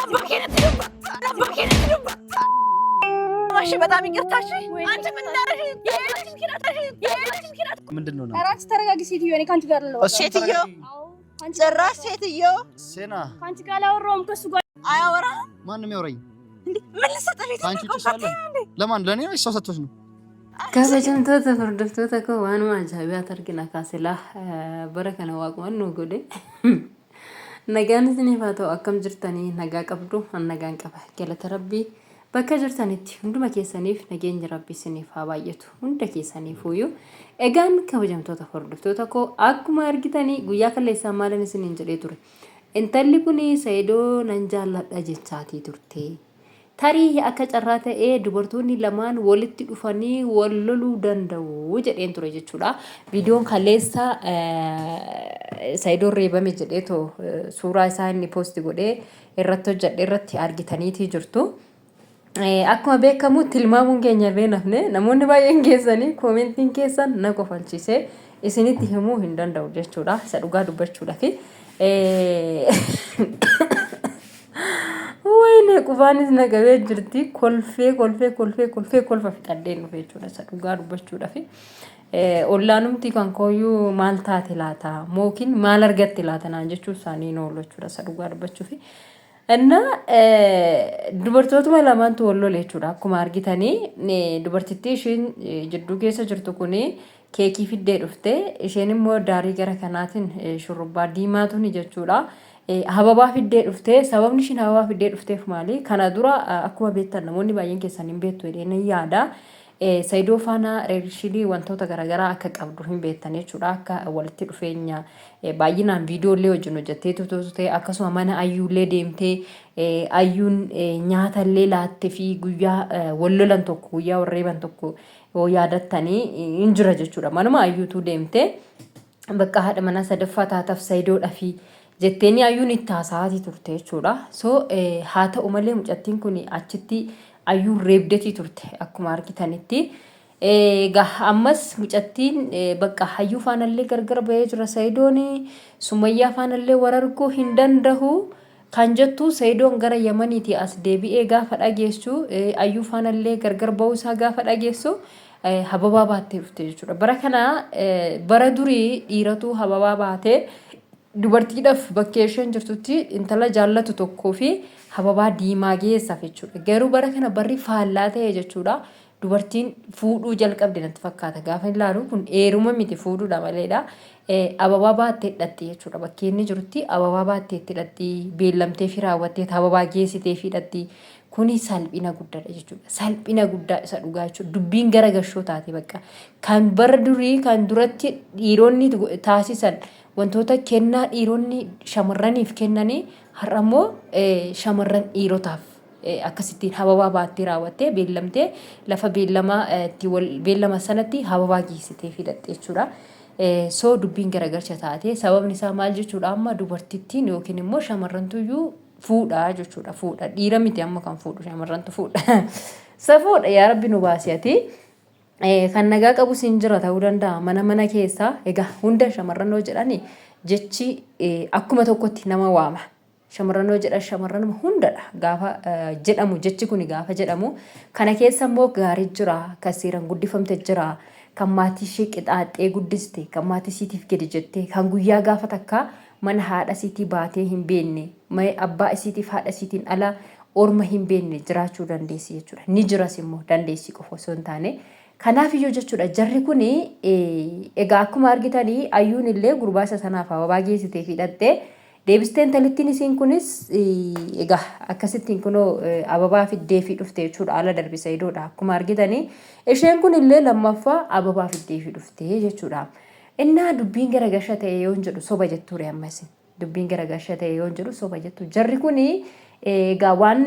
Abbaa keenyatti dubbatta. Abbaa keenyatti dubbatta. እሺ በጣም ይቅርታ። እሺ አንቺ ምን እንዳደረግሽ ምንድን ነው? ኧረ አንቺ ተረጋጊ ሴትዮ፣ እኔ ከአንቺ ጋር አላወራም። ሴትዮ ጭራሽ ሴትዮ ሴና ከአንቺ ጋር አላወራሁም፣ ከእሱ ጋር አያወራም። ማንም ያወራኝ እንዴ ምን ልሰጥሽ? ከአንቺ ውጭ ሰው አለ? ለማን ለእኔ ነው? ሰው ሰጥቶሽ ነው? Kabajamtoota hordoftoota koo waanuma ajaa'ibaatu argina kaasilaa bara kana waaquma nu godhe. Nagaan isiniif haa ta'u, akkam jirtanii? Nagaa qabdu? An nagaan qaba, galata rabbii. Bakka jirtanitti hunduma keessaniif nageenyi rabbii isiniif haa baay'atu, hunda keessaniifuyyuu. Egaan kabajamtoota hordoftoota koo, akkuma argitanii guyyaa kaleessaa maalan isiniin jedhee ture? Intalli kun Saayidoo nan jaalladha jechaatii turte. Tarii akka carraa ta'ee dubartoonni lamaan walitti dhufanii wal loluu danda'u jedheen ture jechuudha. Viidiyoon kaleessa Saayidoon reebame jedheetoo suuraa isaa inni post godhee irratti hojjedhe irratti argitaniitii jirtu. Akkuma beekamu tilmaamuun keenya illee nafne, namoonni baay'een keessanii commentiin keessan na kofalchiisee isinitti himuu hin danda'u jechuudha. Isa dhugaa dubbachuudhaaf. Wayne qufaanis na qabee jirti. Kolfee kolfee kolfee kolfee kolfa fixadheen dhufe jechuudha. Isa dhugaa dubbachuudhaaf. Ollaanumti kan kooyyuu maal taate laata? Mookin maal argatte laata naan jechuun isaanii hin oolu jechuudha. Isa dhugaa dubbachuuf. Inna dubartootuma lamaantu wal lole jechuudha. Akkuma argitanii dubartittii ishiin jidduu keessa jirtu kuni keekii fiddee dhufte, isheen immoo daarii gara kanaatiin shurrubbaa diimaatuni jechuudha. Hababaa fiddee dhufte. Sababni ishiin hababaa fiddee dhufteef maali? Kana dura akkuma beektan, namoonni baay'een keessan hin beektu jedhee nan yaada. Saayidoo faana relation wantoota garaagaraa akka qabdu hin beektan jechuudha. Akka walitti dhufeenya baay'inaan viidiyoolee wajjin hojjettee turte, akkasuma mana ayyuullee deemtee ayyuun nyaatallee laattee fi guyyaa wal lolan tokko, guyyaa warreeban tokko yoo yaadattanii hin jira jechuudha. Manuma ayyuutuu deemtee bakka haadha manaa sadaffaa taataaf Saayidoodhaa fi jetteeni ayyuun itti haasa'aatii turte jechuudha. So haa ta'u malee mucattiin kun achitti ayyuun reebdetii turte akkuma argitanitti. Egaa ammas mucattiin bakka hayyuu faanallee gargar bahee jira Saayidoon, Sumayyaa faanallee war arguu hin danda'u kan jettu, Saayidoon gara Yamaniitii as deebi'ee gaafa dhageessu, ayyuu faanallee gargar bahuu isaa gaafa dhageessu, hababaa baattee dhufte jechuudha. Bara kana, bara durii dhiiratu hababaa baatee dubartiidhaaf bakkee isheen jirtutti intala jaallatu tokkoo fi hababaa diimaa geessaaf jechuudha. Garuu bara kana barri faallaa ta'e jechuudha. Dubartiin fuudhuu jalqabde natti fakkaata. Gaafa ilaalu kun eeruma miti, fuudhuudha maleedha. Ababaa baattee hidhatti jechuudha. Bakkee inni jirutti ababaa baattee itti hidhatti, beellamtee fi raawwattee ababaa geessitee fi hidhatti. Kuni salphina guddaadha jechuudha. Salphina guddaa isa dhugaa jechuudha. Dubbiin gara gashoo taate bakka. Kan bara durii kan duratti dhiironni taasisan, wantoota kennaa dhiironni shamarraniif kennanii, har'a immoo shamarran dhiirotaaf akkasittiin hababaa baattee raawwattee beellamtee lafa beellamaa itti beellama sanatti hababaa geessitee fidhatte jechuudha. So dubbiin garagalcha taate. Sababni isaa maal jechuudha? Amma dubartittiin yookiin immoo shamarrantuyyuu fuudha jechuudha, fuudha. Dhiira miti amma kan fuudhu, shamarrantu fuudha. Safuudha, yaa rabbi nu baasi ati. Kan nagaa qabus hin jira ta'uu danda'a mana mana keessaa. Egaa hunda shamarran yoo jedhani jechi akkuma tokkotti nama waama. Shamarran yoo jedhan shamarranuma hundadha gaafa jedhamu, jechi kun gaafa jedhamu kana keessa immoo gaarii jira, kan seeraan guddifamte jira, kan maatii ishee qixaaxxee guddiste, kan maatii isiitiif gadi jette, kan guyyaa gaafa takka mana haadha isiitii baatee hin beekne, abbaa isiitiif haadha isiitiin ala orma hin beekne jiraachuu dandeessi jechuudha. Ni jiras immoo, dandeessi qofa osoo hin taane. Kanaaf iyyuu jechuudha jarri kun egaa akkuma argitanii ayyuun illee gurbaa isa sanaaf ababaa geessitee fidhattee deebistee, intalittiin isiin kunis egaa akkasittiin kunoo ababaa fiddee fi dhufte jechuudha, ala darbi Sayidoodha. Akkuma argitanii isheen kun illee lammaffaa ababaa fiddee fi dhufte jechuudha. Innaa dubbiin garagasha ta'e yoon jedhu soba jettuure ammas. Dubbiin garagasha ta'e yoon jedhu soba jettu. Jarri kun egaa waan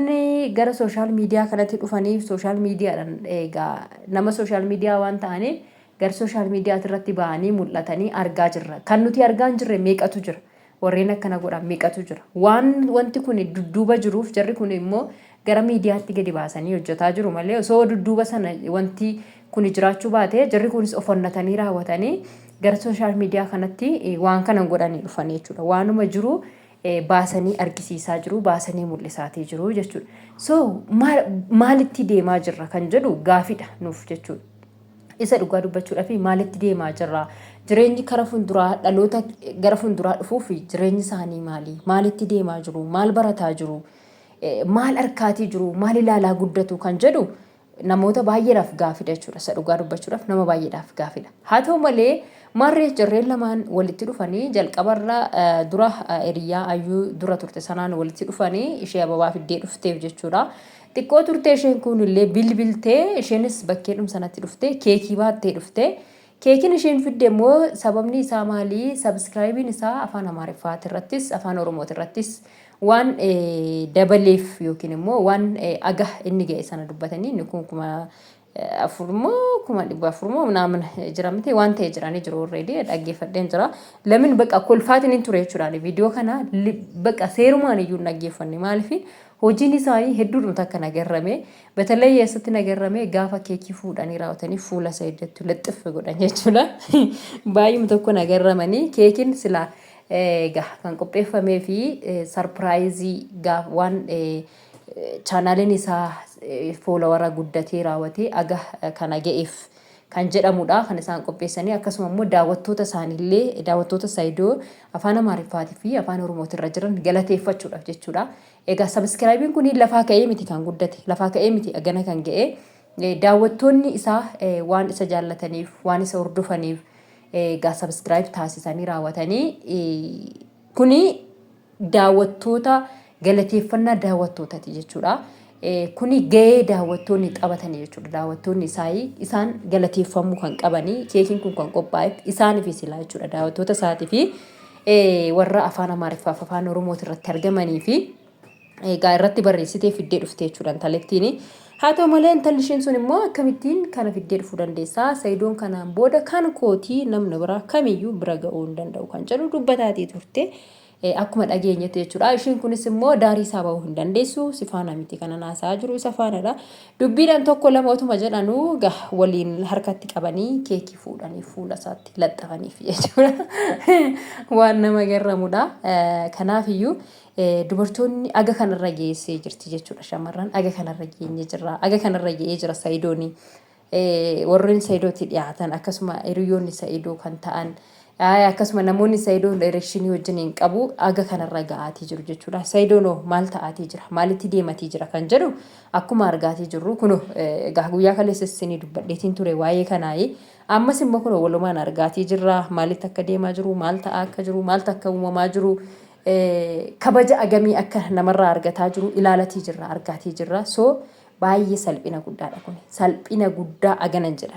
gara social media kanatti dhufaniif, social mediadhaan egaa nama social media waan ta'aniif gara social media irratti ba'anii mul'atanii argaa jirra. Kan nuti argaa hin jirre meeqatu jira? Warreen akkana godhan meeqatu jira? Waan wanti kun dudduuba jiruuf jarri kun immoo gara miidiyaatti gadi baasanii hojjetaa jiru malee, osoo dudduuba sana wanti kun jiraachuu baate jarri kunis of onnatanii raawwatanii gara social media kanatti waan kana godhanii dhufanii jechuudha. Waanuma jiru baasanii argisiisaa jiru, baasanii mul'isaatii jiru jechuudha. So maalitti deemaa jirra kan jedhu gaafidha nuuf jechuudha. Isa dhugaa dubbachuudhaaf maalitti deemaa jirra? Jireenyi kara fuulduraa dhaloota gara fuulduraa dhufuuf jireenyi isaanii maali? Maalitti deemaa jiru? Maal barataa jiru? Maal arkaatii jiru? Maal ilaalaa guddatu kan jedhu namoota baay'eedhaaf gaafidha jechuudha. Isa dhugaa dubbachuudhaaf nama baay'eedhaaf gaafidha. Haa ta'u malee maarree jarreen lamaan walitti dhufanii jalqabarra dura hiriyaa Ayyuu dura turte sanaan walitti dhufanii ishee ababaa fiddee dhufteef jechuudha. Xiqqoo turtee isheen kun illee bilbiltee isheenis bakkeedhum sanatti dhuftee keekii baattee dhuftee. Keekiin isheen fidde immoo sababni isaa maali? Subscribe'n isaa afaan Amaariffaati irrattis afaan Oromooti irrattis waan dabaleef yookiin immoo waan aga inni ga'e sana dubbatanii inni kun 4000 moo 400,000 moo minaamin jira miti waan ta'e jiranii jiru already dhaggeeffadheen jira. Lamin bakka kolfaatiin hin ture jechuudhaan viidiyoo kana bakka seerumaan iyyuu hin dhaggeeffanne maaliif hojiin isaanii hedduudhuma takka na garrame. Batalay eessatti na garrame gaafa keekii fuudhanii raawwatanii fuula isa iddatti lixxif godhan jechuudha. Baay'uma tokko na garramanii keekiin silaa egaa kan qopheeffamee fi sarpiraayizii gaaf waan chaanaaliin isaa foolawara guddatee raawwatee aga kana ga'eef kan jedhamudha kan isaan qopheessanii akkasuma immoo daawwattoota isaaniillee daawwattoota Saayidoo afaan Amaariffaatii fi afaan Oromootirra jiran galateeffachuudhaaf jechuudha. Egaa subscribe'n kun lafaa ka'ee miti kan guddate lafaa ka'ee miti agana kan ga'e daawwattoonni isaa waan isa jaallataniif waan isa hordofaniif egaa subscribe taasisanii raawwatanii kuni daawwattoota galateeffannaa daawwattootati jechuudha. Kuni gahee daawwattoonni taphatanii jechuudha. Daawwattoonni isaa isaan galateeffamuu kan qabanii keekiin kun kan qophaa'eef isaaniif silaa jechuudha. Daawwattoota isaatii fi warra afaan Amaariffaaf afaan Oromooti irratti argamanii fi egaa irratti barreessitee fiddee dhufte jechuudha intalettiin. Haa ta'u malee intalli isheen sun immoo akkamittiin kana fiddee dhufuu dandeessaa? Sayidoon kanaan booda kan kootii namni biraa kamiyyuu bira ga'uu hin danda'u kan jedhu dubbataatii turte. Akkuma dhageenyetti jechuudha. Isheen kunis immoo daarii isaa ba'uu hin dandeessu. Si faana miti kanan haasa'aa jiru isa faanadha. Dubbiidhaan tokko lama otuma jedhanuu gah waliin harkatti qabanii keekii fuudhanii fuula isaatti laxxafaniif jechuudha. Waan nama garramudha. Kanaaf iyyuu dubartoonni aga kanarra geessee jirti jechuudha. Shamarran aga kanarra geenye jirra. Aga kanarra ga'ee jira Sayidooni. Warreen Sayidootti dhiyaatan akkasuma hiriyoonni Sayidoo kan ta'an akkasuma namoonni Sayidoo direction wajjin hin qabu aga kanarra ga'aatii jiru jechuudha. Sayidoon hoo maal ta'aatii jira? Maalitti deematii jira kan jedhu akkuma argaatii jirru kunoo egaa guyyaa kaleessa isinii dubbadheetiin ture waa'ee kanaayi. Ammas immoo kunoo walumaan argaatii jirra. Maalitti akka deemaa jiru, maal ta'aa akka jiru, maaltu akka uumamaa jiru, kabaja agamii akka namarraa argataa jiru ilaalatii jirra, argaatii jirra. So baay'ee salphina guddaadha kun. Salphina guddaa aganan jedha.